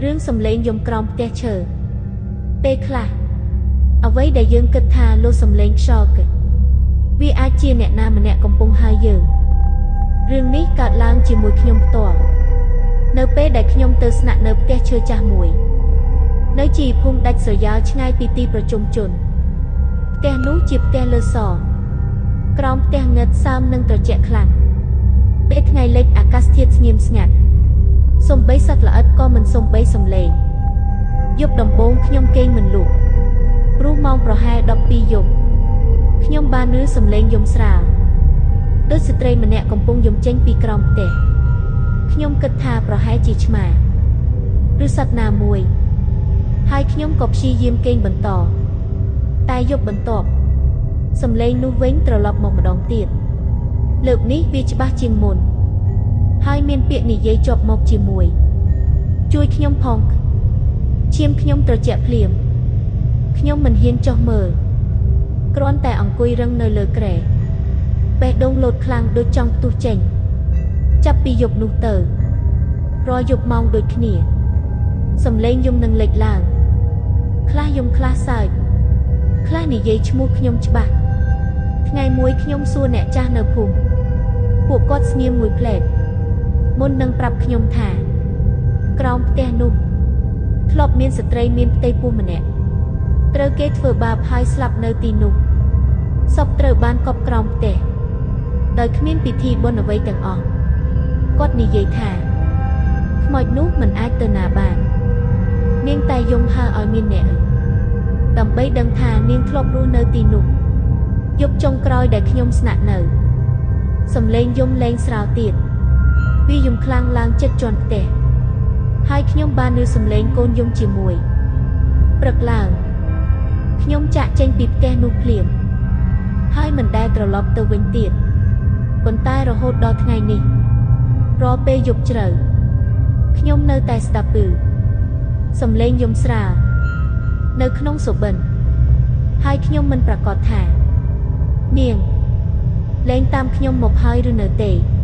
រឿងសំឡេងយំក្រោមផ្ទះឈើពេលខ្លះអ្វីដែលយើងគិតថាលុះសំឡេងខ្យល់គេវាអាចជាអ្នកណាម្នាក់កំពុងហៅយើងរឿងនេះកើតឡើងជាមួយខ្ញុំផ្ទាល់នៅពេលដែលខ្ញុំទៅស្នាក់នៅផ្ទះឈើចាស់មួយនៅជាភូមិដាច់ស្រយាលឆ្ងាយពីទីប្រជុំជនផ្ទះនោះជាផ្ទះលើសក្រោមផ្ទះងឹតសើមនិងត្រជាក់ខ្លាំងពេលថ្ងៃលិចអាកាសធាតុស្ងៀមស្ងាត់សំបីសត្វល្អិតក៏មិនសំបីសំឡេងយប់ដំបូងខ្ញុំគេងមិនលក់ព្រោះម៉ោងប្រហែល12យប់ខ្ញុំបានឮសំឡេងយំស្រាលដូចស្ត្រីម្នាក់កំពុងយំចេញពីក្រោមផ្ទះខ្ញុំគិតថាប្រហែលជាឆ្មាឬសត្វណាមួយហើយខ្ញុំក៏ព្យាយាមគេងបន្តតែយប់បន្ទាប់សំឡេងនោះវិញត្រឡប់មកម្ដងទៀតលើកនេះវាច្បាស់ជាងមុនហើយមានពាក្យនិយាយជាប់មកជាមួយជួយខ្ញុំផងឈាមខ្ញុំត្រជាក់ភ្លាមខ្ញុំមិនហ៊ានចុះមើលគ្រាន់តែអង្គុយរឹងនៅលើគ្រែបេះដូងលោតខ្លាំងដូចចង់ផ្ទុះចេញចាប់ពីយប់នោះទៅរាល់យប់ម៉ោងដូចគ្នាសំឡេងយំនឹងលេចឡើងខ្លះយំខ្លះសើចខ្លះនិយាយឈ្មោះខ្ញុំច្បាស់ថ្ងៃមួយខ្ញុំសួរអ្នកចាស់នៅភូមិពួកគាត់ស្ងៀមមួយភ្លែតមុននឹងប្រាប់ខ្ញុំថាក្រោមផ្ទះនោះធ្លាប់មានស្ត្រីមានផ្ទៃពោះម្នាក់ត្រូវគេធ្វើបាបហើយស្លាប់នៅទីនោះសពត្រូវបានកប់ក្រោមផ្ទះដោយគ្មានពិធីបុណ្យអ្វីទាំងអស់គាត់និយាយថាខ្មោចនោះមិនអាចទៅណាបាននាងតែយំហើឲ្យមានអ្នកដើម្បីដឹងថានាងធ្លាប់រស់នៅទីនោះយប់ចុងក្រោយដែលខ្ញុំស្នាក់នៅសំឡេងយំលែងស្រាលទៀតវាយំខ្លាំងឡើងចិត្តជាន់ផ្ទះហើយខ្ញុំបានឮសំឡេងកូនយំជាមួយព្រឹកឡើងខ្ញុំចាក់ចេញពីផ្ទះនោះភ្លាមហើយមិនដែលត្រឡប់ទៅវិញទៀតប៉ុន្តែរហូតដល់ថ្ងៃនេះរាល់ពេលយប់ជ្រៅខ្ញុំនៅតែស្ដាប់ឮសំឡេងយំស្រាលនៅក្នុងសុបិនហើយខ្ញុំមិនប្រាកដថានាងលែងតាមខ្ញុំមកហើយឬនៅទេ។